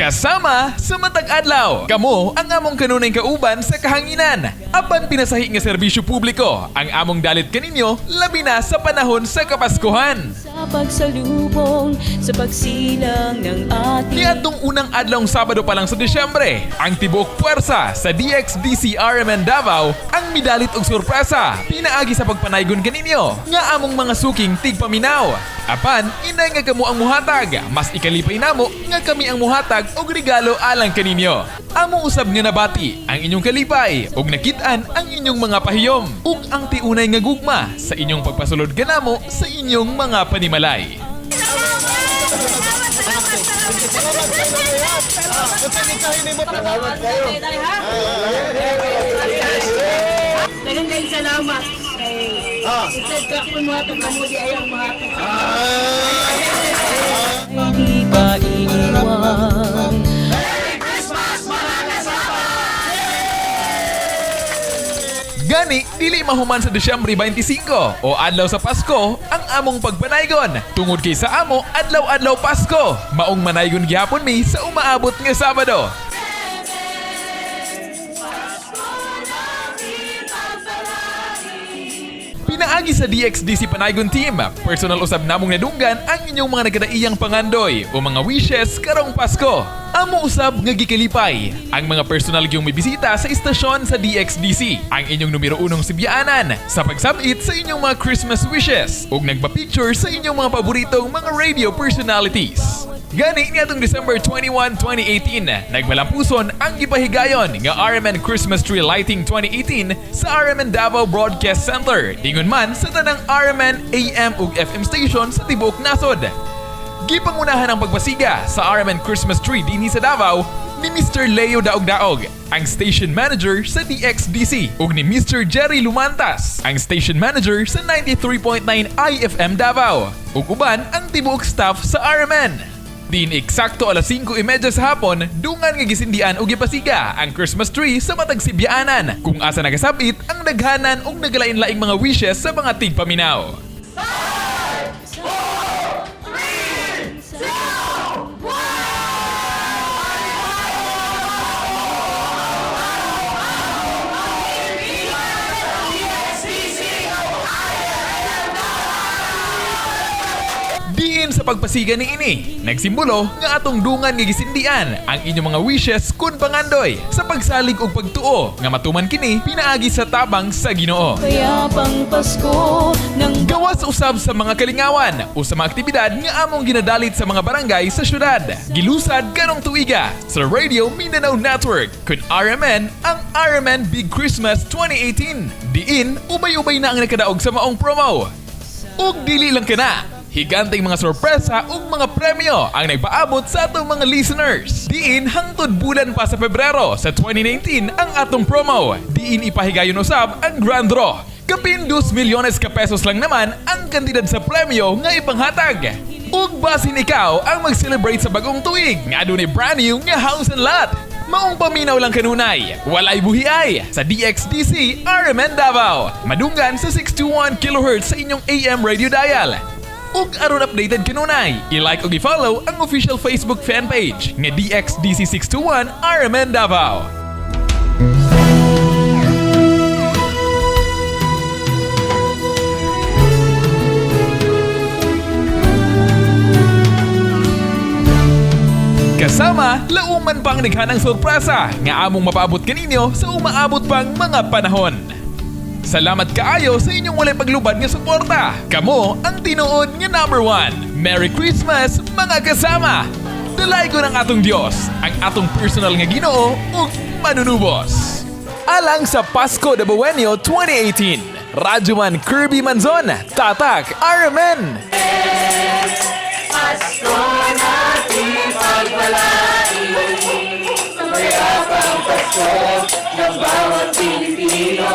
Kasama sa matag adlaw, kamo ang among kanunay kauban sa kahanginan. Apan pinasahi nga serbisyo publiko ang among dalit kaninyo, labi na sa panahon sa Kapaskuhan. Sa pagsalubong, sa pagsilang ng ating Niadtong unang adlawng Sabado pa lang sa Disyembre, ang tibuok puwersa sa DXDC RMN Davao ang midalit og sorpresa pinaagi sa pagpanaygon kaninyo nga among mga suking tigpaminaw. Apan, inay nga kamo ang muhatag, mas ikalipay namo nga kami ang muhatag og regalo alang kaninyo. Amo usab nga nabati ang inyong kalipay ug nakit-an ang inyong mga pahiyom ug ang tiunay nga gugma sa inyong pagpasulod kanamo sa inyong mga panimalay. Daghang kayong salamat kay instead ka kung mga kamo di ayaw mga. Di ka iiwan. Gani, dili mahuman sa Disyembre 25 o adlaw sa Pasko ang among pagpanaygon. Tungod kay sa amo, adlaw-adlaw Pasko. Maong manaygon gihapon mi sa umaabot nga Sabado. Pinaagi sa DXDC Panaygon Team, personal usab namong nadunggan ang inyong mga nagkadaiyang pangandoy o mga wishes karong Pasko. Amo usab nga gikalipay ang mga personal gyung mibisita sa istasyon sa DXDC, ang inyong numero unong sibyaanan sa pagsabit sa inyong mga Christmas wishes ug nagpa-picture sa inyong mga paboritong mga radio personalities. Gani niadtong December 21, 2018, nagmalampuson ang gipahigayon nga RMN Christmas Tree Lighting 2018 sa RMN Davao Broadcast Center. Dingon man sa tanang RMN AM ug FM station sa tibuok nasod. Gipangunahan ang pagpasiga sa RMN Christmas Tree dinhi sa Davao ni Mr. Leo Daog-Daog, ang station manager sa DXDC, ug ni Mr. Jerry Lumantas, ang station manager sa 93.9 IFM Davao, ug uban ang tibuok staff sa RMN. Din eksakto alas 5:30 sa hapon, dungan nga gisindian og gipasiga ang Christmas tree sa matag sibyaanan kung asa nagasabit ang daghanan og naglain-laing mga wishes sa mga tigpaminaw. Diin sa pagpasiga ni ini, nagsimbolo nga atong dungan nga gisindian ang inyong mga wishes kun pangandoy sa pagsalig og pagtuo nga matuman kini pinaagi sa tabang sa Ginoo. Payapang Pasko ng Gawas usab sa mga kalingawan o sa mga aktibidad nga among ginadalit sa mga barangay sa syudad. Gilusad karong tuiga sa Radio Mindanao Network kun RMN ang RMN Big Christmas 2018. Diin ubay-ubay na ang nakadaog sa maong promo. Ug dili lang kana, higanteng mga sorpresa ug mga premyo ang nagpaabot sa atong mga listeners. Diin hangtod bulan pa sa Pebrero sa 2019 ang atong promo. Diin ipahigayon usab ang grand draw. Kapin 2 milyones ka pesos lang naman ang kantidad sa premyo nga ipanghatag. Ug basin ikaw ang mag-celebrate sa bagong tuig nga adunay brand new nga house and lot. Maong paminaw lang kanunay, walay buhiay sa DXDC RMN Davao. Madunggan sa 621 kHz sa inyong AM radio dial. Ug aron updated kanunay, i-like ug i-follow ang official Facebook fanpage nga DXDC 621 RMN Davao. Kasama, lauman pang naghanang sorpresa nga among mapaabot kaninyo sa umaabot pang mga panahon. Salamat kaayo sa inyong walay paglubad nga suporta. Kamo ang tinuod nga number one. Merry Christmas, mga kasama! Dalaygon ang atong Diyos, ang atong personal nga Ginoo ug manunubos. Alang sa Pasko de Buenio 2018, Radyoman Kirby Manzon, Tatak RMN! Ng bawat Pilipino.